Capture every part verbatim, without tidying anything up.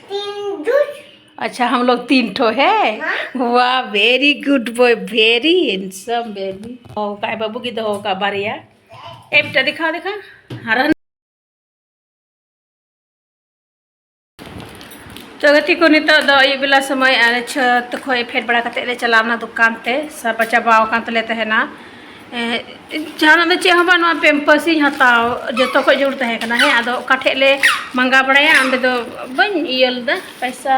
तीन जूस। अच्छा, हम लोग तीन ठो है। हाँ। वाह, very good boy, very handsome baby। ᱫᱚᱦᱚ ᱠᱟᱜᱼᱟᱭ ᱵᱟᱹᱵᱩ ᱜᱮ, ᱫᱚᱦᱚ ᱠᱟᱜᱼᱟ ᱵᱟᱨᱭᱟ᱾ ᱮᱢ ᱴᱟ ᱫᱮᱠᱷᱟᱣ, ᱫᱮᱠᱷᱟᱣ᱾ ᱦᱟᱨᱟ᱾ ᱛᱚ ᱜᱟᱛᱮ ᱠᱚ, ᱱᱤᱛᱚᱜ ᱫᱚ ᱟᱹᱭᱩᱵ ᱵᱮᱞᱟ ᱥᱚᱢᱚᱭ ᱟᱨ ᱪᱷᱟᱹᱛ ᱠᱷᱚᱱ ᱯᱷᱮᱰ ᱵᱟᱲᱟ ᱠᱟᱛᱮᱫ ᱞᱮ ᱪᱟᱞᱟᱣ ᱮᱱᱟ ᱫᱚᱠᱟᱱ ᱛᱮ, ᱥᱟᱯᱟ ᱪᱟᱵᱟᱣ ᱟᱠᱟᱱ ᱛᱟᱞᱮ ᱛᱟᱦᱮᱱᱟ᱾ ᱮᱸ, ᱡᱟᱦᱟᱱᱟᱜ ᱫᱚ ᱪᱮᱫ ᱦᱚᱸ ᱵᱟᱝ, ᱱᱚᱣᱟ ᱯᱮᱢᱯᱟᱥ ᱤᱧ ᱦᱟᱛᱟᱣ, ᱡᱚᱛᱚ ᱠᱷᱚᱱ ᱡᱟᱹᱨᱩᱲ ᱛᱟᱦᱮᱸ ᱠᱟᱱᱟ, ᱦᱮᱸ᱾ ᱟᱫᱚ ᱚᱠᱟ ᱴᱷᱮᱡ ᱞᱮ ᱢᱟᱸᱜᱟ ᱵᱟᱲᱟᱭᱟ, ᱚᱸᱰᱮ ᱫᱚ ᱵᱟᱹᱧ ᱤᱭᱟᱹ ᱞᱮᱫᱟ, ᱯᱚᱭᱥᱟ,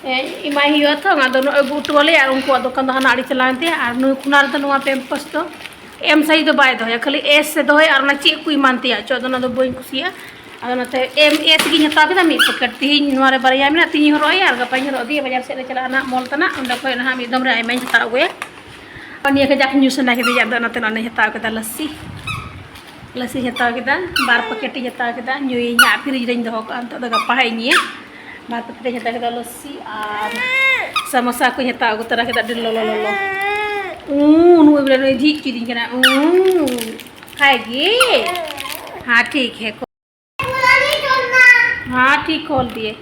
ᱮᱸ, ᱮᱢᱟᱭ ᱦᱩᱭᱩᱜᱼᱟ ᱛᱚ, ᱟᱫᱚ ᱱᱚᱜᱼᱚᱭ ᱟᱹᱜᱩ ᱦᱚᱴᱚ ᱟᱞᱮᱭᱟ᱾ ᱟᱨ ᱩᱱᱠᱩᱣᱟᱜ ᱫᱚᱠᱟᱱ ᱫᱚ ᱦᱟᱱᱟ ᱟᱲᱮ ᱪᱟᱞᱟᱣᱮᱱ ᱛᱮ, ᱟᱨ ᱱᱩᱭ ᱠᱷᱚᱱᱟᱜ ᱨᱮᱫᱚ ᱱᱚᱣᱟ ᱯᱮᱢᱯᱟᱥ ᱫᱚ ᱮᱢ ᱥᱟᱭᱤᱡ ᱫᱚ ᱵᱟᱭ ᱫᱚᱦᱚᱭᱟ, ᱠᱷᱟᱹᱞᱤ ᱮᱥ ᱮ ᱫᱚᱦᱚᱭᱟ᱾ ᱟᱨ ᱚᱱᱟ ᱪᱮᱫ ᱠᱚ ᱮᱢᱟᱱ ᱛᱮᱭᱟᱜ ᱪᱚ, ᱟᱫᱚ ᱚᱱᱟ ᱫᱚ ᱵᱟᱹᱧ ᱠᱩᱥᱤᱭᱟᱜᱼᱟ᱾ ᱟᱫᱚ ᱚᱱᱟᱛᱮ ᱮᱢ ᱮᱥ ᱜᱤᱧ ᱦᱟᱛᱟᱣ ᱠᱮᱫᱟ ᱢᱤᱫ ᱯᱮᱠᱮᱴ᱾ ᱛᱤᱦᱤᱧ ᱱᱚᱣᱟ ᱨᱮ ᱵᱟᱨᱭᱟ ᱢᱮᱱᱟᱜᱼᱟ, ᱛᱤᱦᱤᱧ ᱦᱚᱨᱚᱜ ᱟᱭᱟ ᱟᱨ ᱜᱟᱯᱟᱧ ᱦᱚᱨᱚᱜ ᱤᱫᱤᱭᱟ᱾ ᱵᱟᱡᱟᱨ ᱥᱮᱫ ᱞᱮ ᱪᱟᱞᱟᱜᱼᱟ ᱱᱟᱦᱟᱜ, ᱢᱚᱞ ᱛᱮ ᱱᱟᱜ, ᱚᱸᱰᱮ ᱠᱷᱚᱱ ᱱᱟᱦᱟᱜ ᱢᱤᱫ ᱫᱚᱢ ᱨᱮ ᱟᱭᱢᱟᱧ ᱦᱟᱛᱟᱣ ᱟᱹᱜᱩᱭᱟ᱾ ᱟᱨ ᱱᱤᱭᱟᱹ ᱠᱟᱡᱟᱠ ᱧᱩ ᱥᱟᱱᱟ ᱠᱤᱫᱤᱧᱟ, ᱟᱫᱚ ᱚᱱᱟᱛᱮ ᱱᱚᱜᱼᱚᱭ ᱦᱟᱛᱟᱣ ᱠᱮᱫᱟ ᱞᱟᱹᱥᱥᱤ᱾ ᱞᱟᱹᱥᱥᱤᱧ ᱦᱟᱛᱟᱣ ᱠᱮᱫᱟ, ᱵᱟᱨ ᱯᱮᱠᱮᱴ ᱤᱧ ᱦᱟᱛᱟᱣ ᱠᱮᱫᱟ, ᱧᱩᱭᱟᱹᱧ ᱦᱟᱸᱜ, ᱯᱷᱨᱤᱡᱽ ᱨᱮᱧ ᱫᱚᱦᱚ ᱠᱟᱜᱼᱟ, ᱱᱤᱛᱚᱜ ᱫᱚ ᱜᱟᱯᱟ ᱦᱟᱸᱜ ᱤᱧ ᱧᱩᱭᱟ᱾ ᱵᱟᱨ ᱯᱮᱠᱮᱴ ᱤᱧ ᱦᱟᱛᱟᱣ ᱠᱮᱫᱟ ᱞᱟᱹᱥᱥᱤ ᱟᱨ ᱥᱟᱢᱳᱥᱟ ᱠᱚᱧ ᱦᱟᱛᱟᱣ ᱟᱹᱜᱩ ᱛᱚᱨᱟ ᱠᱮᱫᱟ, ᱟᱹᱰᱤ ᱞᱚᱞᱚ ᱞᱚᱞᱚ᱾ ᱩᱸ, ᱱᱩᱭ ᱵᱚᱞᱮ ᱱᱩᱭ ᱡᱷᱤᱡ ᱦᱚᱪᱚᱭᱫᱤᱧ ᱠᱟᱱᱟ᱾ ᱩᱸ, ᱠᱷᱟᱭ ᱜᱮ᱾ ᱦᱮᱸ, ᱴᱷᱤᱠ ᱦᱮ ᱠᱚ᱾ ᱦᱮᱸ, ᱴᱷᱤᱠ ᱠᱷᱳᱞ ᱫᱤᱭᱮ᱾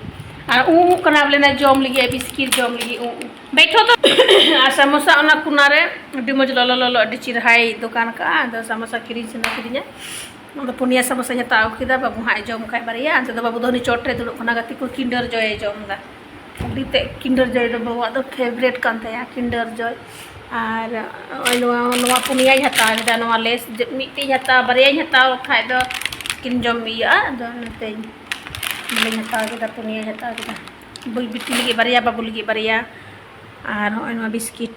ᱟᱨ ᱩᱸ ᱩᱸ ᱠᱟᱱᱟ ᱵᱚᱞᱮ, ᱱᱟ ᱡᱚᱢ ᱞᱟᱹᱜᱤᱫ, ᱵᱤᱥᱠᱤᱴ ᱡᱚᱢ ᱞᱟᱹᱜᱤᱫ, ᱩᱸ ᱩᱸ᱾ ᱵᱮᱴᱷᱚ ᱛᱚ᱾ ᱟᱨ ᱥᱟᱢᱳᱥᱟ ᱚᱱᱟ ᱠᱚᱱᱟ ᱨᱮ ᱟᱹᱰᱤ ᱢᱚᱡᱽ ᱞᱚᱞᱚ ᱞᱚᱞᱚ, ᱟᱹᱰᱤ ᱪᱮᱨᱦᱟᱭ ᱫᱚᱠᱟᱱ ᱠᱟᱜᱼᱟ᱾ ᱟᱫᱚ ᱥᱟᱢᱳᱥᱟ ᱠᱤᱨᱤᱧ ᱥᱟᱱᱟ ᱠᱤᱫᱤᱧᱟ᱾ ᱟᱫᱚ ᱯᱩᱱᱭᱟ ᱥᱟᱢᱳᱥᱟᱧ ᱦᱟᱛᱟᱣ ᱟᱹᱜᱩ ᱠᱮᱫᱟ, ᱵᱟᱹᱵᱩ ᱦᱟᱸᱜ ᱮ ᱡᱚᱢ ᱠᱷᱟᱡ ᱵᱟᱨᱭᱟ᱾ ᱚᱱᱛᱮ ᱫᱚ ᱵᱟᱹᱵᱩ ᱫᱚ ᱩᱱᱤ ᱪᱚᱴ ᱨᱮ ᱫᱩᱲᱩᱵ ᱠᱟᱱᱟ, ᱜᱟᱛᱮ ᱠᱚ ᱠᱤᱱᱰᱟᱨ ᱡᱚᱭᱮ ᱡᱚᱢ ᱮᱫᱟ᱾ ᱟᱹᱰᱤ ᱛᱮᱫ ᱠᱤᱱᱰᱟᱨ ᱡᱚᱭ ᱫᱚ ᱵᱟᱹᱵᱩᱣᱟᱜ ᱫᱚ ᱯᱷᱮᱵᱟᱨᱮᱴ ᱠᱟᱱ ᱛᱟᱭᱟ, ᱠᱤᱱᱰᱟᱨ ᱡᱚᱭ᱾ ᱟᱨ ᱱᱚᱜᱼᱚᱭ ᱱᱚᱣᱟ, ᱱᱚᱣᱟ ᱯᱩᱱᱭᱟᱧ ᱦᱟᱛᱟᱣ ᱠᱮᱫᱟ, ᱱᱚᱣᱟ ᱞᱮᱥ ᱡᱮ ᱢᱤᱫᱴᱮᱡ ᱤᱧ ᱦᱟᱛᱟᱣ, ᱵᱟᱨᱭᱟᱧ ᱦᱟᱛᱟᱣ ᱠᱷᱟᱡ ᱫᱚ ᱠᱤᱱ ᱡᱚᱢ ᱤᱭᱟᱹᱜᱼᱟ, ᱟᱫᱚ ᱚᱱᱟᱛᱮᱧ ᱵᱚᱞᱮᱧ ᱦᱟᱛᱟᱣ ᱠᱮᱫᱟ, ᱯᱩᱱᱭᱟᱧ ᱦᱟᱛᱟᱣ ᱠᱮᱫᱟ᱾ ᱵᱟᱹᱭ ᱵᱤᱴᱤ ᱞᱟᱹᱜᱤᱫ ᱵᱟᱨᱭᱟ, ᱵᱟᱹᱵᱩ ᱞᱟᱹᱜᱤᱫ ᱵᱟᱨᱭᱟ᱾ ᱟᱨ ᱱᱚᱜᱼᱚᱭ ᱱᱚᱣᱟ ᱵᱤᱥᱠᱤᱴ,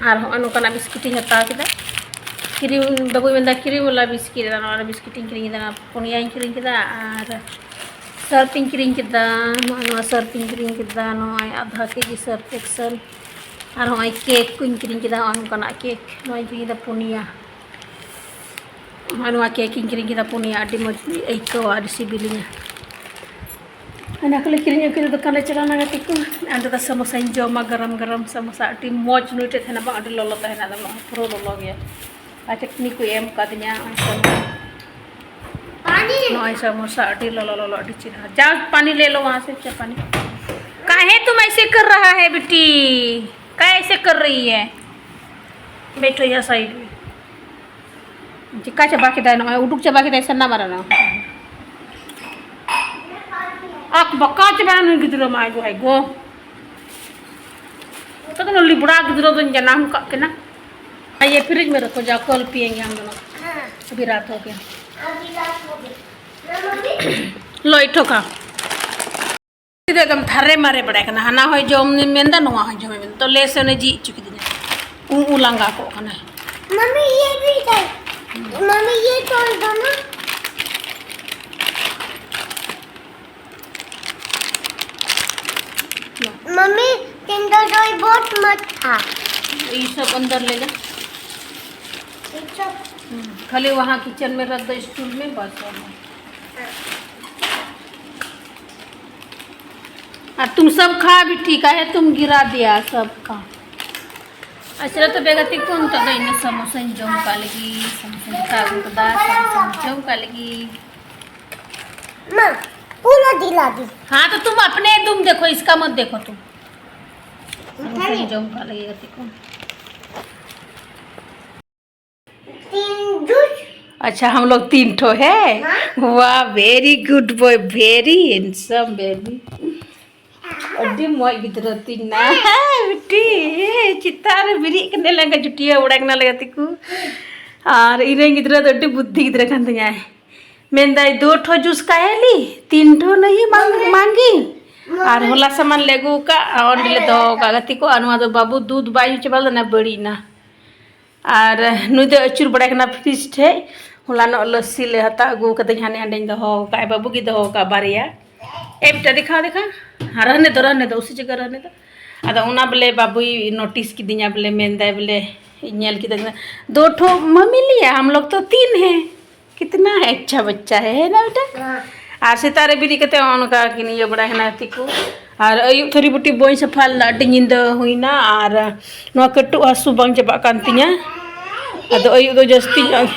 ᱟᱨ ᱦᱚᱸᱜᱼᱚᱭ ᱱᱚᱝᱠᱟᱱᱟᱜ ᱵᱤᱥᱠᱤᱴ ᱤᱧ ᱦᱟᱛᱟᱣ ᱠᱮᱫᱟ᱾ ᱠᱨᱤᱢ, ᱵᱟᱹᱵᱩᱭ ᱢᱮᱱᱫᱟ ᱠᱨᱤᱢ ᱵᱟᱞᱟ ᱵᱤᱥᱠᱤᱴ, ᱟᱫᱚ ᱱᱚᱣᱟ ᱵᱤᱥᱠᱤᱴ ᱤᱧ ᱠᱤᱨᱤᱧ ᱠᱮᱫᱟ, ᱯᱩᱱᱭᱟᱧ ᱠᱤᱨᱤᱧ ᱠᱮᱫᱟ᱾ ᱟᱨ ᱥᱟᱨᱯ ᱤᱧ ᱠᱤᱨᱤᱧ ᱠᱮᱫᱟ, ᱱᱚᱜᱼᱚᱭ ᱱᱚᱣᱟ ᱥᱟᱨᱯ ᱤᱧ ᱠᱤᱨᱤᱧ ᱠᱮᱫᱟ, ᱱᱚᱜᱼᱚᱭ ᱟᱫᱷᱟ ᱠᱮᱡᱤ ᱥᱟᱨᱯ ᱮᱠᱥᱮᱞ᱾ ᱟᱨ ᱦᱚᱸᱜᱼᱚᱭ ᱠᱮᱠ ᱠᱚᱧ ᱠᱤᱨᱤᱧ ᱠᱮᱫᱟ, ᱱᱚᱜᱼᱚᱭ ᱱᱚᱝᱠᱟᱱᱟᱜ ᱠᱮᱠ, ᱱᱚᱣᱟᱧ ᱠᱤᱨᱤᱧ ᱠᱮᱫᱟ ᱯᱩᱱᱭᱟ᱾ ᱱᱚᱜᱼᱚᱭ ᱱᱚᱣᱟ ᱠᱮᱠ ᱤᱧ ᱠᱤᱨᱤᱧ ᱠᱮᱫᱟ ᱯᱩᱱᱭᱟ, ᱟᱹᱰᱤ ᱢᱚᱡᱽ ᱟᱹᱭᱠᱟᱹᱣᱟ, ᱟᱹᱰᱤ ᱥᱤᱵᱤᱞᱤᱧᱟ᱾ ᱚᱱᱟ ᱠᱚᱞᱮ ᱠᱤᱨᱤᱧ ᱟᱹᱜᱩ ᱠᱮᱫᱟ, ᱫᱚᱠᱟᱱ ᱞᱮ ᱪᱟᱞᱟᱣ ᱮᱱᱟ ᱜᱟᱛᱮ ᱠᱚ᱾ ᱟᱨ ᱫᱟᱫᱟ ᱥᱟᱢᱳᱥᱟᱧ ᱡᱚᱢᱟ, ᱜᱚᱨᱚᱢ ᱜᱚᱨᱚᱢ ᱥᱟᱢᱳᱥᱟ, ᱟᱹᱰᱤ ᱢᱚᱡᱽ ᱱᱩᱭ ᱴᱷᱮᱡ ᱛᱟᱦᱮᱱᱟ ᱵᱟᱝ, ᱟᱹᱰᱤ ᱞᱚᱞᱚ ᱛᱟᱦᱮᱱᱟ, ᱟᱫᱚ ᱱᱚᱜᱼᱚᱭ ᱯᱩᱨᱟᱹ ᱞᱚᱞᱚ ᱜᱮᱭᱟ᱾ ᱟᱨ ᱪᱟᱴᱱᱤ ᱠᱚ ᱮᱢ ᱠᱟᱫᱤᱧᱟ, ᱚᱱᱠᱟ᱾ ᱱᱚᱜᱼᱚᱭ ᱥᱚᱢᱳᱥᱟ ᱟᱹᱰᱤ ᱞᱚᱞᱚ ᱞᱚᱞᱚ, ᱟᱹᱰᱤ ᱪᱮᱦᱨᱟ᱾ जाओ पानी ले लो वहाँ से, अच्छा पानी। काहे तुम ऐसे कर रहा है बेटी? काय ऐसे कर रही है? बैठो यहाँ साइड में। ᱪᱤᱠᱟ ᱪᱟᱵᱟ ᱠᱮᱫᱟᱭ, ᱱᱚᱜᱼᱚᱭ ᱩᱰᱩᱠ ᱪᱟᱵᱟ ᱠᱮᱫᱟᱭ ᱥᱟᱱᱟᱢ ᱟᱨ ᱚᱱᱟ᱾ ᱟᱠ ᱵᱟᱠᱟ ᱪᱟᱵᱟ ᱱᱩᱭ ᱜᱤᱫᱽᱨᱟᱹ ᱢᱟ, ᱟᱭᱜᱚ ᱟᱭᱜᱚ᱾ ᱱᱤᱛᱚᱜ ᱫᱚ ᱞᱤᱵᱲᱟ ᱜᱤᱫᱽᱨᱟᱹ ᱫᱚᱧ ᱡᱟᱱᱟᱢ ᱠᱟᱜ ᱠᱤᱱᱟ᱾ ᱟᱭᱮ फ्रिज में रखो, जाओ कल पिएंगे हम दोनों। हाँ। अभी रात हो गया। अभी रात हो गया। ना मम्मी? ᱞᱚᱭ ᱴᱷᱚᱠᱟ᱾ ᱫᱚ ᱮᱠᱫᱚᱢ ᱛᱷᱟᱨᱮ ᱢᱟᱨᱮ ᱵᱟᱲᱟᱭ ᱠᱟᱱᱟ, ᱦᱟᱱᱟ ᱦᱚᱸᱭ ᱡᱚᱢ ᱢᱮᱱᱫᱟ, ᱱᱚᱣᱟ ᱦᱚᱸᱭ ᱡᱚᱢᱮ ᱢᱮᱱᱫᱟ᱾ ᱛᱚ ᱞᱮ ᱥᱮ ᱚᱱᱮ ᱡᱤ ᱦᱚᱪᱚ ᱠᱤᱫᱤᱧᱟ, ᱩ ᱩ ᱞᱟᱸᱜᱟ ᱠᱚᱜ ᱠᱟᱱᱟᱭ᱾ मम्मी, ये भी चाहिए। मम्मी, ये तोड़ दो ना। मम्मी, किंडर जॉय बहुत मस्त था। ये सब अंदर ले जा। ये सब। हम्म, खाली वहाँ किचन में रख दो, स्टूल में, बस हो गया। ᱟᱨ ᱛᱩᱢ ᱥᱟᱵ ᱠᱷᱟ ᱵᱤᱴᱤ, ᱠᱟᱦᱮ ᱛᱩᱢ ᱜᱤᱨᱟ ᱫᱤᱭᱟ ᱥᱟᱵ ᱠᱷᱟ᱾ ᱟᱪᱪᱷᱟ, ᱛᱚᱵᱮ ᱜᱟᱛᱮ ᱠᱚ, ᱱᱤᱛᱚᱜ ᱫᱚ ᱤᱧ ᱫᱚ ᱥᱟᱢᱳᱥᱟᱧ ᱡᱚᱢ ᱠᱟᱜ ᱞᱟᱹᱜᱤᱫ, ᱥᱟᱢᱳᱥᱟᱧ ᱦᱟᱛᱟᱣ ᱟᱹᱜᱩ ᱠᱟᱫᱟ, ᱥᱟᱢᱳᱥᱟᱧ ᱡᱚᱢ ᱠᱟᱜ ᱞᱟᱹᱜᱤᱫ᱾ माँ, पूरा दिला दी। हाँ, तो तुम अपने तुम देखो, इसका मत देखो तुम। ᱥᱟᱢᱳᱥᱟᱧ ᱡᱚᱢ ᱠᱟᱜ ᱞᱟᱹᱜᱤᱫ ᱜᱟᱛᱮ ᱠᱚ᱾ तीन जूस। अच्छा, हम लोग तीन ठो है। हाँ। वाह, very good boy, very handsome baby। ᱟᱹᱰᱤ ᱢᱚᱡᱽ ᱜᱤᱫᱽᱨᱟᱹ ᱛᱤᱧ ᱱᱟ᱾ ᱵᱤᱴᱤ, ᱪᱮᱛᱟᱱ ᱨᱮ ᱵᱤᱨᱤᱫ ᱠᱟᱱᱟᱭ, ᱞᱟᱸᱜᱟ ᱡᱩᱴᱤᱭᱟᱹ ᱵᱟᱲᱟ ᱠᱟᱱᱟ ᱞᱮ ᱜᱟᱛᱮ ᱠᱚ᱾ ᱟᱨ ᱤᱧ ᱨᱮᱱ ᱜᱤᱫᱽᱨᱟᱹ ᱫᱚ ᱟᱹᱰᱤ ᱵᱩᱫᱽᱫᱷᱤ ᱜᱤᱫᱽᱨᱟᱹ ᱠᱟᱱ ᱛᱤᱧᱟᱭ᱾ ᱢᱮᱱᱫᱟᱭ, "ᱫᱳ ᱴᱷᱳ ᱡᱩᱥ ᱠᱟᱦᱮ ᱞᱤ, ᱛᱤᱱ ᱴᱷᱳ ᱱᱟᱦᱤ ᱢᱟᱝ-, ᱢᱟᱝᱜᱤ?" ᱟᱨ ᱦᱚᱞᱟ ᱥᱟᱢᱟᱱ ᱞᱮ ᱟᱹᱜᱩ ᱟᱠᱟᱫ, ᱚᱸᱰᱮ ᱞᱮ ᱫᱚᱦᱚ ᱟᱠᱟᱫ ᱜᱟᱛᱮ ᱠᱚ᱾ ᱟᱨ ᱱᱚᱣᱟ ᱫᱚ ᱵᱟᱹᱵᱩ ᱫᱩᱫᱷ ᱵᱟᱭ ᱧᱩ ᱪᱟᱵᱟ ᱞᱮᱫᱟ, ᱚᱱᱟ ᱵᱟᱹᱲᱤᱡ ᱮᱱᱟ᱾ ᱟᱨ ᱱᱩᱭ ᱫᱚ ᱟᱹᱪᱩᱨ ᱵᱟᱲᱟᱭ ᱠᱟᱱᱟ ᱯᱷᱨᱤᱡᱽ ᱴᱷᱮᱡ᱾ ᱦᱚᱞᱟᱱᱚᱜ ᱞᱟᱹᱥᱥᱤ ᱞᱮ ᱦᱟᱛᱟᱣ ᱟᱹᱜᱩ ᱠᱟᱫᱟᱧ, ᱦᱟᱱᱮ ᱦᱟᱸᱰᱮᱧ ᱫᱚᱦᱚ ᱟᱠᱟᱫ, ᱵᱟᱹᱵᱩ ᱜᱮ ᱫᱚᱦᱚ ᱟᱠᱟᱫ ᱵᱟᱨᱭᱟ᱾ ᱮᱯᱴᱟ ᱫᱮᱠᱷᱟᱣ ᱫᱮᱠᱷᱟ, ᱟᱨ ᱦᱟᱱᱮ ᱫᱚ, ᱦᱟᱱᱮ ᱫᱚ, ᱩᱥᱤ ᱡᱟᱭᱜᱟ ᱨᱮ ᱦᱟᱱᱮ ᱫᱚ᱾ ᱟᱫᱚ ᱚᱱᱟ ᱵᱚᱞᱮ ᱵᱟᱹᱵᱩᱭ ᱱᱳᱴᱤᱥ ᱠᱤᱫᱤᱧᱟ, ᱵᱚᱞᱮ ᱢᱮᱱᱫᱟᱭ ᱵᱚᱞᱮ, ᱤᱧ ᱧᱮᱞ ᱠᱮᱫᱟ, ᱫᱳ ᱴᱷᱳ ᱢᱟᱢᱤ ᱞᱤᱭᱟ, ᱦᱟᱢ ᱞᱳᱜ ᱛᱚ ᱛᱤᱱ ᱦᱮ᱾ ᱠᱤᱛᱱᱟ ᱟᱪᱪᱷᱟ ᱵᱟᱪᱪᱟ ᱦᱮ, ᱦᱮ ᱱᱟ ᱵᱮᱴᱟ? ᱦᱮᱸ᱾ ᱟᱨ ᱥᱮᱛᱟᱜ ᱨᱮ ᱵᱮᱨᱮᱫ ᱠᱟᱛᱮ ᱱᱚᱜᱼᱚ ᱱᱚᱝᱠᱟ ᱠᱤᱱ ᱤᱭᱟᱹ ᱵᱟᱲᱟᱭ ᱠᱟᱱᱟ ᱛᱤᱠᱩ᱾ ᱟᱨ ᱟᱹᱭᱩᱵ ᱛᱷᱟᱹᱨᱤ ᱵᱟᱹᱴᱤ ᱵᱟᱹᱧ ᱥᱟᱯᱷᱟ ᱞᱮᱫᱟ, ᱟᱹᱰᱤ ᱧᱤᱫᱟᱹ ᱦᱩᱭᱱᱟ᱾ ᱟᱨ ᱱᱚᱣᱟ ᱠᱟᱹᱴᱩᱵ ᱦᱟᱹᱥᱩ ᱵᱟᱝ ᱪᱟᱵᱟᱜ ᱠᱟᱱ ᱛᱤᱧᱟᱹ᱾ ᱟᱫᱚ ᱟᱹᱭᱩᱵ ᱫᱚ ᱡᱟᱹᱥᱛᱤ ᱧᱚᱜ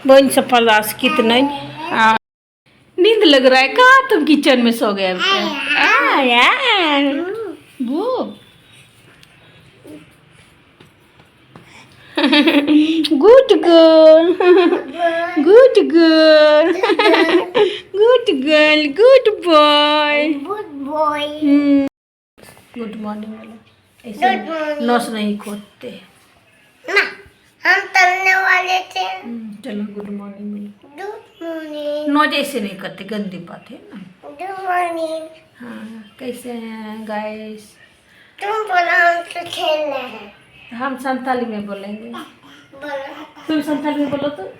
ᱵᱟᱹᱧ ᱥᱟᱯᱷᱟ ᱞᱮᱫᱟ, ᱟᱥᱠᱮᱛ ᱮᱱᱟᱹᱧ᱾ नींद लग रहा है क्या? तुम किचन में सो गए अभी तक? आया। वो। Good girl. Good girl. Good girl. Good boy. Good boy. Good morning बोलो। ऐसे Good morning. नोज नहीं खोदते। ना, हम तलने वाले थे। हम्म, चलो गुड मॉर्निंग बोलो। Good morning. नोज ऐसे नहीं करते, गंदी बात है ना। Good morning. हाँ, कैसे हैं गाइस? तुम बोलो, हम तो खेल रहे हैं। हम संताली में बोलेंगे। बोलो। तुम संताली में बोलो तो।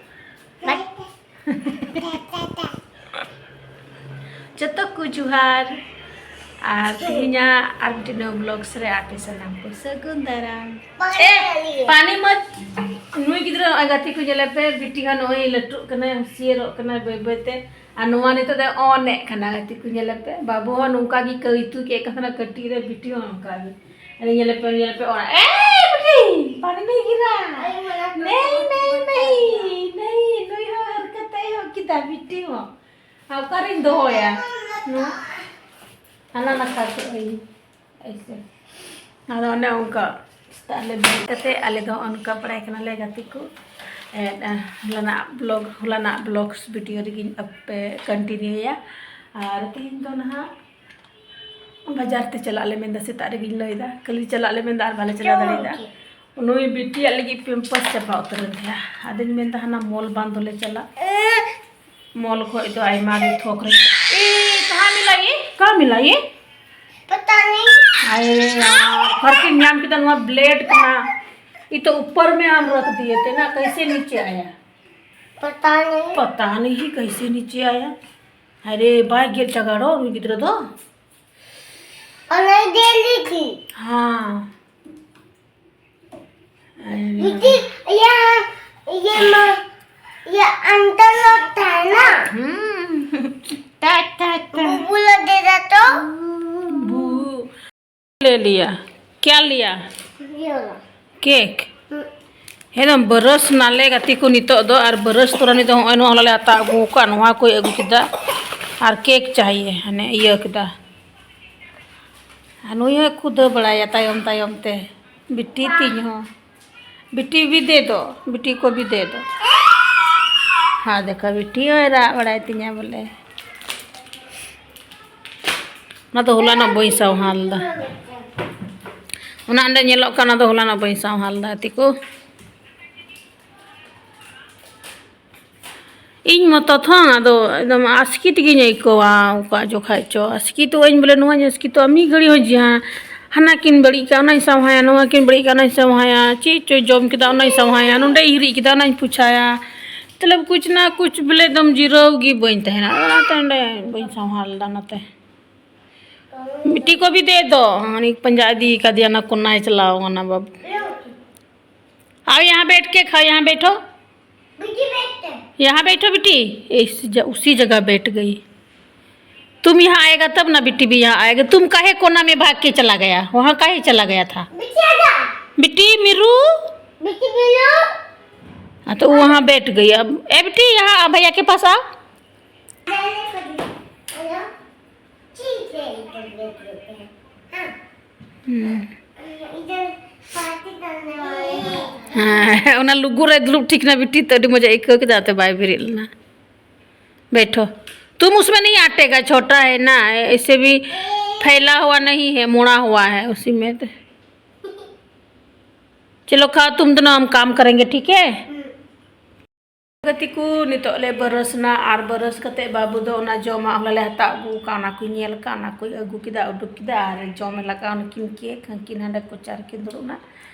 ᱡᱚᱛᱚ ᱠᱚ ᱡᱚᱦᱟᱨ᱾ ᱟᱨ ᱛᱮᱦᱮᱧᱟᱜ ᱟᱨ ᱢᱤᱫᱴᱮᱱ ᱱᱚᱣᱟ ᱵᱞᱚᱜᱥ ᱨᱮ ᱟᱯᱮ ᱥᱟᱱᱟᱢ ᱠᱚ ᱥᱟᱹᱜᱩᱱ ᱫᱟᱨᱟᱢ᱾ ᱯᱟᱱᱤ ᱮ, ᱞᱤᱭᱮ᱾ ᱯᱟᱱᱤ ᱢᱚᱛ᱾ ᱱᱩᱭ ᱜᱤᱫᱽᱨᱟᱹ ᱱᱚᱜᱼᱚᱭ ᱜᱟᱛᱮ ᱠᱚ ᱧᱮᱞᱮ ᱯᱮ, ᱵᱤᱴᱤ ᱦᱚᱸ ᱱᱚᱜᱼᱚᱭ ᱞᱟᱹᱴᱩᱜ ᱠᱟᱱᱟᱭ, ᱦᱩᱥᱤᱭᱟᱹᱨᱚᱜ ᱠᱟᱱᱟᱭ ᱵᱟᱹᱭ ᱵᱟᱹᱭ ᱛᱮ᱾ ᱟᱨ ᱱᱚᱣᱟ ᱱᱤᱛᱚᱜ ᱫᱚ ᱚᱱᱮᱜ ᱠᱟᱱᱟ, ᱜᱟᱛᱮ ᱠᱚ ᱧᱮᱞᱮ ᱯᱮ᱾ ᱵᱟᱹᱵᱩ ᱦᱚᱸ ᱱᱚᱝᱠᱟ ᱜᱮ ᱠᱟᱹᱭᱛᱩ ᱠᱮᱫ ᱠᱟᱱ ᱛᱟᱦᱮᱱᱟ ᱠᱟᱹᱴᱤᱡ ᱨᱮ, ᱵᱤᱴᱤ ᱦᱚᱸ ᱱᱚᱝᱠᱟ ᱜᱮ᱾ ᱟᱨ ᱧᱮᱞᱮ ᱯᱮ, ᱧᱮᱞᱮ ᱯᱮ, ᱚᱲᱟᱜ, ᱮ ᱵᱤᱴᱤ, ᱯᱟᱱᱤ ᱱᱤ ᱜᱤᱨᱟ᱾ ᱱᱮᱭ, ᱱᱮᱭ, ᱱᱮᱭ, ᱱᱮᱭ, ᱱᱩᱭ ᱦᱚᱸ ᱦᱚᱨᱠᱚᱛ ᱮ ᱮᱦᱚᱵ ᱠᱮᱫᱟ, ᱵᱤᱴᱤ ᱦᱚᱸ᱾ ᱟᱨ ᱚᱠᱟᱨᱤᱧ ᱫᱚᱦᱚᱭᱟ? ᱱᱚᱣᱟ ᱦᱟᱱᱟ ᱱᱟᱠᱷᱟ ᱠᱚ ᱟᱹᱭ᱾ ᱮᱭᱥᱮ᱾ ᱟᱫᱚ ᱚᱱᱮ ᱚᱱᱠᱟ ᱥᱮᱛᱟᱜ ᱨᱮ ᱵᱮᱨᱮᱫ ᱠᱟᱛᱮ ᱟᱞᱮ ᱫᱚ ᱚᱱᱠᱟ ᱵᱟᱲᱟᱭ ᱠᱟᱱᱟᱞᱮ ᱜᱟᱛᱮ ᱠᱚ᱾ ᱮᱫ, ᱟ, ᱦᱚᱞᱟᱱᱟᱜ ᱵᱞᱚᱜ, ᱦᱚᱞᱟᱱᱟᱜ ᱵᱞᱚᱜᱥ ᱵᱷᱤᱰᱤᱭᱳ ᱨᱮᱜᱮᱧ ᱟᱯᱮ ᱠᱚᱱᱴᱤᱱᱤᱭᱩᱭᱟ᱾ ᱟᱨ ᱛᱮᱦᱮᱧ ᱫᱚ ᱱᱟᱦᱟᱜ ᱵᱟᱡᱟᱨ ᱛᱮ ᱪᱟᱞᱟᱜ ᱞᱮ ᱢᱮᱱᱫᱟ, ᱥᱮᱛᱟᱜ ᱨᱮᱜᱮᱧ ᱞᱟᱹᱭᱫᱟ, ᱠᱷᱟᱹᱞᱤ ᱪᱟᱞᱟᱜ ᱞᱮ ᱢᱮᱱᱫᱟ ᱟᱨ ᱵᱟᱞᱮ ᱪᱟᱞᱟᱣ ᱫᱟᱲᱮᱭᱟᱫᱟ᱾ ᱱᱩᱭ ᱵᱤᱴᱤᱭᱟᱜ ᱞᱟᱹᱜᱤᱫ ᱯᱮᱢᱯᱟᱥ ᱪᱟᱵᱟ ᱩᱛᱟᱹᱨᱮᱱ ᱛᱟᱭᱟ᱾ ᱟᱫᱚᱧ ᱢᱮᱱᱫᱟ ᱦᱟᱱᱟ ᱢᱚᱞ ᱵᱟᱝ ᱫᱚᱞᱮ ᱪᱟᱞᱟᱜ᱾ ᱢᱚᱞ ᱠᱷᱚᱡ ᱫᱚ ᱟᱭᱢᱟ ᱜᱮ ᱛᱷᱚᱠ ᱨᱮ᱾ ᱮ, ᱠᱟᱦᱟᱸ ᱢᱤᱞᱟ ᱭᱮ? ᱠᱟᱦᱟᱸ ᱢᱤᱞᱟ ᱭᱮ? ᱯᱟᱛᱟ ᱱᱟᱦᱤᱸ᱾ ᱟᱭ, ᱚᱠᱟᱨᱮᱢ ᱧᱟᱢ ᱠᱮᱫᱟ? ᱱᱚᱣᱟ ᱵᱞᱮᱰ ᱠᱟᱱᱟ᱾ ᱤ ᱛᱚ ᱩᱯᱚᱨ ᱢᱮ ᱟᱢ ᱨᱚᱠᱷ ᱫᱤᱭᱮ ᱛᱮ ᱱᱟ, ᱠᱟᱭᱥᱮ ᱱᱤᱪᱮ ᱟᱭᱟ? ᱯᱟᱛᱟ ᱱᱟᱦᱤᱸ᱾ ᱯᱟᱛᱟ ᱱᱟᱦᱤᱸ ᱠᱟᱭᱥᱮ ᱱᱤᱪᱮ ᱟᱭᱟ᱾ ᱟᱨᱮ, ᱵᱟᱭ ᱜᱮᱫ ᱪᱟᱜᱟᱲᱚᱜ ᱱᱩᱭ ᱜᱤᱫᱽᱨᱟᱹ ᱫᱚ᱾ ᱚᱱᱟ ᱜᱮᱫ ᱞᱮᱠᱷᱤ᱾ ᱦᱟᱸ᱾ ᱤᱭᱟᱹ, ᱤᱭᱟᱹ ᱢᱟ, ᱤᱭᱟᱹ ᱟᱱᱴᱟ ᱞᱚᱴᱟ ᱱᱟ᱾ ᱦᱩᱸ᱾ ᱴᱟ, ᱴᱟ, ᱴᱟ᱾ ᱵᱩᱵᱩ ᱞᱚ ᱫᱮ ᱫᱟ ᱛᱚ᱾ ᱵᱩ-, ले लिया। क्या लिया? ये वाला। केक। हम्म। ᱮᱠᱫᱚᱢ ᱵᱟᱹᱨᱟᱹᱥ ᱱᱟᱞᱮ ᱜᱟᱛᱮ ᱠᱚ ᱱᱤᱛᱚᱜ ᱫᱚ᱾ ᱟᱨ ᱵᱟᱹᱨᱟᱹᱥ ᱛᱚᱨᱟ ᱱᱤᱛᱚᱜ ᱦᱚᱸᱜᱼᱚᱭ ᱱᱚᱣᱟ ᱦᱚᱞᱟ ᱞᱮ ᱦᱟᱛᱟᱣ ᱟᱹᱜᱩ ᱟᱠᱟᱫ, ᱱᱚᱣᱟ ᱠᱚᱭ ᱟᱹᱜᱩ ᱠᱮᱫᱟ᱾ ᱟᱨ ᱠᱮᱠ ᱪᱟᱦᱤᱭᱮ, ᱦᱟᱱᱮ ᱤᱭᱟᱹ ᱠᱮᱫᱟ᱾ ᱟᱨ ᱱᱩᱭ ᱦᱚᱸᱭ ᱠᱷᱩᱫᱟᱹ ᱵᱟᱲᱟᱭᱟ ᱛᱟᱭᱚᱢ ᱛᱟᱭᱚᱢ ᱛᱮ᱾ ᱵᱤᱴᱤ ᱛᱤᱧ ᱦᱚᱸ, ᱵᱤᱴᱤ ᱵᱤᱫᱮ ᱫᱚ, ᱵᱤᱴᱤ ᱠᱚ ᱵᱤᱫᱮ ᱫᱚ᱾ ᱦᱟ ᱫᱮᱠᱷᱟ, ᱵᱤᱴᱤ ᱦᱚᱸᱭ ᱨᱟᱜ ᱵᱟᱲᱟᱭ ᱛᱤᱧᱟ ᱵᱚᱞᱮ᱾ ᱚᱱᱟ ᱫᱚ ᱦᱚᱞᱟᱱᱚᱜ ᱵᱟᱹᱧ ᱥᱟᱶᱦᱟ ᱞᱮᱫᱟ᱾ ᱚᱱᱟ ᱚᱸᱰᱮ ᱧᱮᱞᱚᱜ ᱠᱟᱱᱟ, ᱚᱱᱟ ᱫᱚ ᱦᱚᱞᱟᱱᱚᱜ ᱵᱟᱹᱧ ᱥᱟᱶᱦᱟ ᱞᱮᱫᱟ, ᱜᱟᱛᱮ ᱠᱚ᱾ ᱤᱧ ᱢᱚᱛᱚ ᱛᱷᱚ ᱟᱫᱚ ᱮᱠᱫᱚᱢ ᱟᱥᱠᱮᱛ ᱜᱤᱧ ᱟᱹᱭᱠᱟᱹᱣᱟ, ᱚᱠᱟ ᱡᱚᱠᱷᱟᱡ ᱪᱚ ᱟᱥᱠᱮᱛᱚᱜ ᱟᱹᱧ ᱵᱚᱞᱮ, ᱱᱚᱣᱟᱧ ᱟᱥᱠᱮᱛᱚᱜᱼᱟ᱾ ᱢᱤᱫ ᱜᱷᱟᱹᱲᱤᱡ ᱦᱚᱸ ᱡᱟᱦᱟᱸ ᱦᱟᱱᱟ ᱠᱤᱱ ᱵᱟᱹᱲᱤᱡ ᱠᱟᱜᱼᱟ, ᱚᱱᱟᱧ ᱥᱟᱶᱦᱟᱭᱟ, ᱱᱚᱣᱟ ᱠᱤᱱ ᱵᱟᱹᱲᱤᱡ ᱠᱟᱜᱼᱟ, ᱚᱱᱟᱧ ᱥᱟᱶᱦᱟᱭᱟ, ᱪᱮᱫ ᱪᱚ ᱡᱚᱢ ᱠᱮᱫᱟ, ᱚᱱᱟᱧ ᱥᱟᱶᱦᱟᱭᱟ, ᱱᱚᱸᱰᱮ ᱦᱤᱨᱤᱡ ᱠᱮᱫᱟ, ᱚᱱᱟᱧ ᱯᱳᱪᱷᱟᱭᱟ᱾ ᱢᱚᱛᱞᱚᱵ ᱠᱩᱪ ᱱᱟ ᱠᱩᱪ ᱵᱚᱞᱮ ᱮᱠᱫᱚᱢ ᱡᱤᱨᱟᱹᱣ ᱜᱮ ᱵᱟᱹᱧ ᱛᱟᱦᱮᱱᱟ᱾ ᱚᱱᱟᱛᱮ ᱚᱸᱰᱮ ᱵᱟᱹᱧ ᱥᱟᱶᱦᱟ ᱞᱮᱫᱟ ᱚᱱᱟᱛᱮ᱾ ᱵᱤᱴᱤ ᱠᱚ ᱵᱤᱫᱮ ᱫᱚ, ᱩᱱᱤ ᱯᱟᱸᱡᱟ ᱤᱫᱤ ᱠᱟᱫᱮᱭᱟ, ᱚᱱᱟ ᱠᱚᱱᱟᱭ ᱪᱟᱞᱟᱣ ᱠᱟᱱᱟ ᱵᱟᱵᱩ᱾ आओ यहाँ बैठ के खाओ, यहाँ बैठो। यहाँ बैठो बेटी। इस ज-, उसी जगह बैठ गई। तुम यहाँ आएगा तब ना बेटी भी यहाँ आएगा। तुम काहे कोना में भाग के चला गया, वहाँ काहे चला गया था? बेटी मिरू। हाँ, तो वहाँ बैठ गई। अब ए बेटी, यहाँ आ, भैया के पास आओ। ठीक है, इधर बैठ लेते हैं। हाँ। हम्म। इधर पार्टी करने वाले हैं। हाँ, ᱚᱱᱟ ᱞᱩᱜᱩ ᱨᱮ ᱫᱩᱲᱩᱵ ᱴᱷᱤᱠ ᱱᱟ ᱵᱤᱴᱤ, ᱛᱚ ᱟᱹᱰᱤ ᱢᱚᱡᱟ ᱟᱹᱭᱠᱟᱹᱣ ᱠᱮᱫᱟ, ᱛᱚ ᱵᱟᱭ ᱵᱮᱨᱮᱫ ᱞᱮᱱᱟ᱾ बैठो। तुम उसमें नहीं अटेगा, छोटा है ना, ऐसे भी फैला हुआ नहीं है, मुड़ा हुआ है, उसी में तो। चलो खाओ तुम दोनों, हम काम करेंगे, ठीक है? ᱜᱟᱛᱮ ᱠᱚ, ᱱᱤᱛᱚᱜ ᱞᱮ ᱵᱟᱹᱨᱟᱹᱥ ᱱᱟ ᱟᱨ ᱵᱟᱹᱨᱟᱹᱥ ᱠᱟᱛᱮ ᱵᱟᱹᱵᱩ ᱫᱚ ᱚᱱᱟ ᱡᱚᱢᱟᱜ ᱦᱚᱞᱟ ᱞᱮ ᱦᱟᱛᱟᱣ ᱟᱹᱜᱩ ᱟᱠᱟᱫ, ᱚᱱᱟ ᱠᱚᱭ ᱧᱮᱞ ᱟᱠᱟᱫ, ᱚᱱᱟ ᱠᱚᱭ ᱟᱹᱜᱩ ᱠᱮᱫᱟ, ᱩᱰᱩᱠ ᱠᱮᱫᱟ ᱟᱨ ᱡᱚᱢᱮ ᱞᱟᱜᱟᱣ ᱱᱟᱠᱤᱱ ᱠᱮᱠ, ᱦᱟᱱᱠᱤᱱ ᱦᱟᱸᱰᱮ ᱠᱚᱪᱟ ᱨᱮᱠᱤᱱ ᱫᱩᱲᱩᱵ ᱱᱟ᱾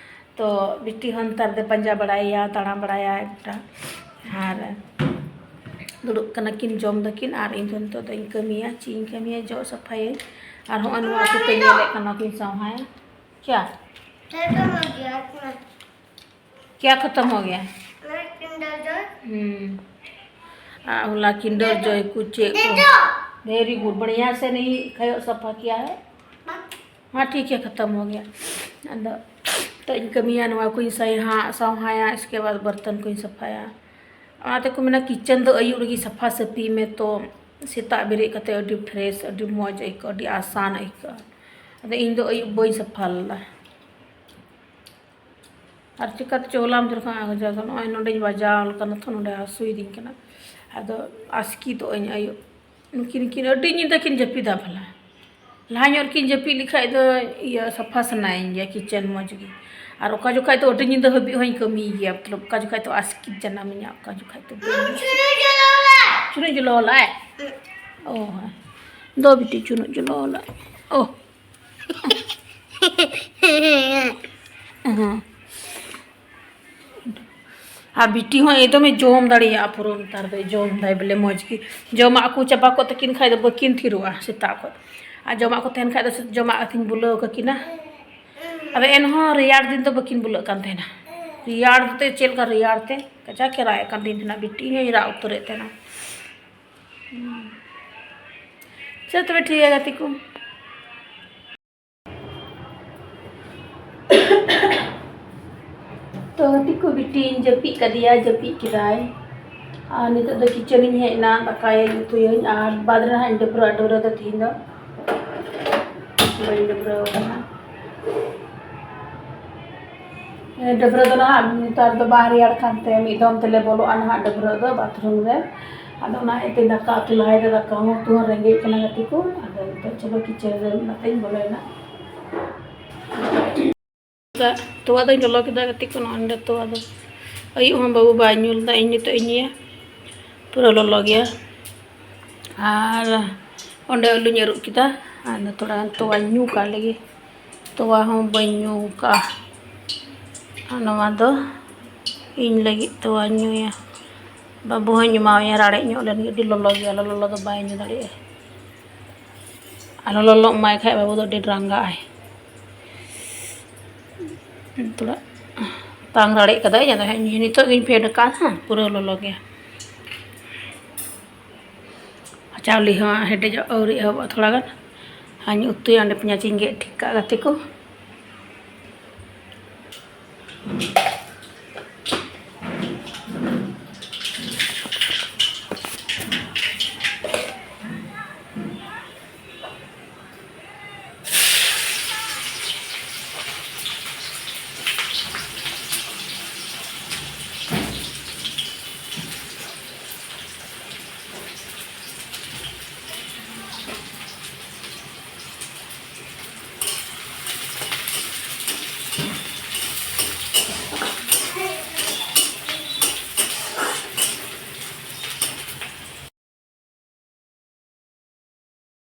ᱛᱚ ᱵᱤᱴᱤ ᱦᱚᱸ ᱱᱮᱛᱟᱨ ᱫᱚ ᱯᱟᱸᱡᱟ ᱵᱟᱲᱟᱭᱟ, ᱫᱟᱬᱟ ᱵᱟᱲᱟᱭᱟ ᱜᱚᱴᱟ᱾ ᱟᱨ ᱫᱩᱲᱩᱵ ᱠᱟᱱᱟ ᱠᱤᱱ, ᱡᱚᱢ ᱫᱟᱠᱤᱱ ᱟᱨ ᱤᱧ ᱫᱚ ᱱᱤᱛᱚᱜ ᱫᱚᱧ ᱠᱟᱹᱢᱤᱭᱟ, ᱪᱮᱫ ᱤᱧ ᱠᱟᱹᱢᱤᱭᱟ, ᱡᱚᱜ ᱥᱟᱯᱷᱟᱭᱟᱹᱧ᱾ ᱟᱨ ᱦᱚᱸᱜᱼᱚᱭ ᱱᱚᱣᱟ ᱠᱚᱯᱮ ᱧᱮᱞᱮᱫ ᱠᱟᱱᱟ, ᱚᱱᱟ ᱠᱚᱧ ᱥᱟᱶᱦᱟᱭᱟ᱾ क्या? खत्म हो गया अपना। क्या खत्म हो गया? मेरा किंडर जॉय। हम्म। आ, होला किंडर जॉय कुछ। दे दो। वेरी गुड, बढ़िया से नहीं खायो, सफा किया है। हाँ ठीक है, खत्म हो गया। अंदर ᱛᱚ ᱤᱧ ᱠᱟᱹᱢᱤᱭᱟ, ᱱᱚᱣᱟ ᱠᱚᱧ ᱥᱟᱭᱦᱟ ᱥᱟᱶᱦᱟᱭᱟ, ᱤᱥᱠᱮ ᱵᱟᱫᱽ ᱵᱟᱨᱛᱚᱱ ᱠᱚᱧ ᱥᱟᱯᱷᱟᱭᱟ᱾ ᱚᱱᱟᱛᱮ ᱠᱚ ᱢᱮᱱᱟ ᱠᱤᱪᱮᱱ ᱫᱚ ᱟᱹᱭᱩᱵ ᱨᱮᱜᱮ ᱥᱟᱯᱷᱟ ᱥᱟᱹᱯᱷᱤ ᱢᱮ, ᱛᱚ ᱥᱮᱛᱟᱜ ᱵᱮᱨᱮᱫ ᱠᱟᱛᱮ ᱟᱹᱰᱤ ᱯᱷᱨᱮᱥ, ᱟᱹᱰᱤ ᱢᱚᱡᱽ ᱟᱹᱭᱠᱟᱹᱜᱼᱟ, ᱟᱹᱰᱤ ᱟᱥᱟᱱ ᱟᱹᱭᱠᱟᱹᱜᱼᱟ᱾ ᱟᱫᱚ ᱤᱧ ᱫᱚ ᱟᱹᱭᱩᱵ ᱵᱟᱹᱧ ᱥᱟᱯᱷᱟ ᱞᱮᱫᱟ᱾ ᱟᱨ ᱪᱤᱠᱟᱹᱛᱮ ᱪᱚ ᱦᱚᱞᱟ ᱢᱟᱫᱷᱮᱨ ᱠᱷᱚᱱ ᱱᱚᱜᱼᱚᱭ ᱱᱚᱸᱰᱮᱧ ᱵᱟᱡᱟᱣ ᱠᱟᱱᱟ, ᱛᱚ ᱱᱚᱸᱰᱮ ᱦᱟᱹᱥᱩᱭᱤᱫᱤᱧ ᱠᱟᱱᱟ᱾ ᱟᱫᱚ ᱟᱥᱠᱤᱛᱚᱜ ᱟᱹᱧ ᱟᱹᱭᱩᱵ᱾ ᱱᱩᱠᱤᱱ ᱠᱤᱱ ᱟᱹᱰᱤ ᱧᱤᱫᱟᱹ ᱠᱤᱱ ᱡᱟᱹᱯᱤᱫᱟ ᱵᱷᱟᱞᱟ᱾ ᱞᱟᱦᱟ ᱧᱚᱜ ᱨᱮᱠᱤᱱ ᱡᱟᱹᱯᱤᱫ ᱞᱮᱠᱷᱟᱡ ᱫᱚ ᱤᱭᱟᱹ ᱥᱟᱯᱷᱟ ᱥᱟᱱᱟᱭᱤᱧ ᱜᱮᱭᱟ ᱠᱤᱪᱮᱱ ᱢᱚᱡᱽ ᱜᱮ᱾ ᱟᱨ ᱚᱠᱟ ᱡᱚᱠᱷᱟᱡ ᱫᱚ ᱟᱹᱰᱤ ᱧᱤᱫᱟᱹ ᱦᱟᱹᱵᱤᱡ ᱦᱚᱸᱧ ᱠᱟᱹᱢᱤᱭ ᱜᱮᱭᱟ, ᱢᱚᱛᱞᱚᱵ ᱚᱠᱟ ᱡᱚᱠᱷᱟᱡ ᱫᱚ ᱟᱥᱠᱤᱛ ᱡᱟᱱᱟᱢᱤᱧᱟ, ᱚᱠᱟ ᱡᱚᱠᱷᱟᱡ ᱫᱚ ᱵᱟᱹᱧ᱾ ᱪᱩᱱᱩᱡ ᱞᱚᱞᱟᱭ᱾ ᱚ ᱦᱮᱸ᱾ ᱫᱚ ᱵᱤᱴᱤ ᱪᱩᱱᱩᱡ ᱞᱚᱞᱟᱭ᱾ ᱚ᱾ ᱦᱮᱸ᱾ ᱟᱨ ᱵᱤᱴᱤ ᱦᱚᱸ ᱮᱠᱫᱚᱢᱮ ᱡᱚᱢ ᱫᱟᱲᱮᱭᱟᱜᱼᱟ ᱯᱩᱨᱟᱹ, ᱱᱮᱛᱟᱨ ᱫᱚᱭ ᱡᱚᱢ ᱫᱟᱭ ᱵᱚᱞᱮ ᱢᱚᱡᱽ ᱜᱮ᱾ ᱡᱚᱢᱟᱜ ᱠᱚ ᱪᱟᱵᱟ ᱠᱚᱜ ᱛᱟᱹᱠᱤᱱ ᱠᱷᱟᱡ ᱫᱚ ᱵᱟᱹᱠᱤᱱ ᱛᱷᱤᱨᱚᱜᱼᱟ ᱥᱮᱛᱟᱜ ᱠᱷᱚᱱ᱾ ᱟᱨ ᱡᱚᱢᱟᱜ ᱠᱚ ᱛᱟᱦᱮᱱ ᱠᱷᱟᱡ ᱫᱚ ᱡᱚᱢᱟᱜ ᱠᱟᱛᱮᱧ ᱵᱩᱞᱟᱹᱣ ᱠᱟᱹᱠᱤᱱᱟ᱾ ᱟᱫᱚ ᱮᱱᱦᱚᱸ ᱨᱮᱭᱟᱲ ᱫᱤᱱ ᱫᱚ ᱵᱟᱹᱠᱤᱱ ᱵᱩᱞᱟᱹᱜ ᱠᱟᱱ ᱛᱟᱦᱮᱱᱟ᱾ ᱨᱮᱭᱟᱲ ᱛᱮ ᱪᱮᱫ ᱞᱮᱠᱟ ᱨᱮᱭᱟᱲ ᱛᱮ ᱠᱟᱡᱟᱠ ᱮ ᱨᱟᱜ ᱮᱫ ᱠᱟᱱ ᱛᱟᱦᱮᱱᱟ, ᱵᱤᱴᱤ ᱦᱚᱸᱧ ᱨᱟᱜ ᱩᱛᱟᱹᱨᱮᱫ ᱛᱟᱦᱮᱱᱟ᱾ ᱦᱩᱸ᱾ ᱟᱪᱪᱷᱟ, ᱛᱚᱵᱮ ᱴᱷᱤᱠ ᱜᱮᱭᱟ ᱜᱟᱛᱮ ᱠᱚ᱾ ᱛᱚ ᱜᱟᱛᱮ ᱠᱚ, ᱵᱤᱴᱤᱧ ᱡᱟᱹᱯᱤᱫ ᱠᱟᱫᱮᱭᱟ, ᱡᱟᱹᱯᱤᱫ ᱠᱮᱫᱟᱭ᱾ ᱟᱨ ᱱᱤᱛᱚᱜ ᱫᱚ ᱠᱤᱪᱮᱱᱤᱧ ᱦᱮᱡ ᱮᱱᱟ, ᱫᱟᱠᱟᱭᱟᱹᱧ, ᱩᱛᱩᱭᱟᱹᱧ, ᱟᱨ ᱵᱟᱫᱽ ᱨᱮ ᱦᱟᱸᱜ ᱤᱧ ᱰᱟᱹᱵᱽᱨᱟᱹᱜᱼᱟ᱾ ᱰᱟᱹᱵᱽᱨᱟᱹ ᱫᱚ ᱛᱤᱦᱤᱧ ᱫᱚ ᱵᱟᱹᱧ ᱰᱟᱹᱵᱽᱨᱟᱹ ᱟᱠᱟᱱᱟ᱾ ᱰᱟᱹᱵᱽᱨᱟᱹ ᱫᱚ ᱱᱟᱦᱟᱜ ᱱᱮᱛᱟᱨ ᱫᱚ ᱵᱟᱝ ᱨᱮᱭᱟᱲ ᱠᱟᱱᱛᱮ ᱢᱤᱫ ᱫᱚᱢ ᱛᱮᱞᱮ ᱵᱚᱞᱚᱜᱼᱟ ᱱᱟᱦᱟᱜ ᱰᱟᱹᱵᱽᱨᱟᱹ ᱫᱚ ᱵᱟᱛᱷᱨᱩᱢ ᱨᱮ᱾ ᱟᱫᱚ ᱚᱱᱟ ᱤᱭᱟᱹᱛᱮ ᱫᱟᱠᱟ ᱩᱛᱩ ᱞᱟᱦᱟᱭ ᱫᱚ, ᱫᱟᱠᱟ ᱦᱚᱸ ᱩᱛᱩ ᱦᱚᱸ ᱨᱮᱸᱜᱮᱡ ᱠᱟᱱᱟ ᱜᱟᱛᱮ ᱠᱚ᱾ ᱟᱫᱚ ᱱᱤᱛᱚᱜ ᱪᱚᱞᱚ ᱠᱤᱪᱮᱱ ᱨᱮ ᱚᱱᱟᱛᱮᱧ ᱵᱚᱞᱚᱭᱮᱱᱟ᱾ ᱛᱚᱣᱟ ᱫᱚᱧ ᱞᱚᱞᱚ ᱠᱮᱫᱟ ᱜᱟᱛᱮ ᱠᱚ, ᱱᱚᱜᱼᱚᱭ ᱱᱚᱰᱮ ᱛᱚᱣᱟ ᱫᱚ ᱟᱹᱭᱩᱵ ᱦᱚᱸ ᱵᱟᱹᱵᱩ ᱵᱟᱭ ᱧᱩ ᱞᱮᱫᱟ, ᱤᱧ ᱱᱤᱛᱚᱜ ᱤᱧ ᱧᱩᱭᱟ᱾ ᱯᱩᱨᱟᱹ ᱞᱚᱞᱚ ᱜᱮᱭᱟ᱾ ᱟᱨ ᱚᱸᱰᱮ ᱟᱹᱞᱩᱧ ᱟᱹᱨᱩᱵ ᱠᱮᱫᱟ, ᱟᱨ ᱛᱷᱚᱲᱟ ᱜᱟᱱ ᱛᱚᱣᱟᱧ ᱧᱩ ᱠᱟᱜ ᱞᱮᱜᱮ᱾ ᱛᱚᱣᱟ ᱦᱚᱸ ᱵᱟᱹᱧ ᱧᱩ ᱠᱟᱜᱼᱟ᱾ ᱟᱨ ᱱᱚᱣᱟ ᱫᱚ ᱤᱧ ᱞᱟᱹᱜᱤᱫ ᱛᱚᱣᱟᱧ ᱧᱩᱭᱟ᱾ ᱵᱟᱹᱵᱩ ᱦᱚᱸᱧ ᱮᱢᱟᱣᱟᱭᱟ, ᱨᱟᱲᱮᱡ ᱧᱚᱜ ᱞᱮᱱ ᱜᱮ, ᱟᱹᱰᱤ ᱞᱚᱞᱚ ᱜᱮᱭᱟ, ᱞᱚᱞᱚ ᱞᱚᱞᱚ ᱫᱚ ᱵᱟᱭ ᱧᱩ ᱫᱟᱲᱮᱭᱟᱜᱼᱟ᱾ ᱟᱨ ᱞᱚᱞᱚ ᱞᱚᱞᱚ ᱮᱢᱟᱭ ᱠᱷᱟᱡ ᱵᱟᱹᱵᱩ ᱫᱚ ᱟᱹᱰᱤ ᱨᱟᱸᱜᱟᱜ ᱟᱭ᱾ ᱛᱷᱚᱲᱟ ᱛᱟᱝ ᱨᱟᱲᱮᱡ ᱠᱟᱫᱟᱭ, ᱟᱫᱚ ᱦᱟᱸᱜ ᱱᱤᱛᱚᱜ ᱜᱤᱧ ᱯᱷᱮᱰ ᱟᱠᱟᱫ, ᱦᱟᱸᱜ ᱯᱩᱨᱟᱹ ᱞᱚᱞᱚ ᱜᱮᱭᱟ᱾ ᱪᱟᱣᱞᱮ ᱦᱚᱸ ᱦᱮᱰᱮᱡᱚᱜ ᱟᱹᱣᱨᱤ ᱮᱦᱚᱵᱚᱜᱼᱟ, ᱛᱷᱚᱲᱟ ᱜᱟᱱ ᱟᱨ ᱤᱧ ᱩᱛᱩᱭᱟ᱾ ᱚᱸᱰᱮ ᱯᱮᱸᱭᱟᱡᱽ ᱤᱧ ᱜᱮᱫ ᱴᱷᱤᱠ ᱠᱟᱜ ᱜᱟᱛᱮ ᱠᱚ᱾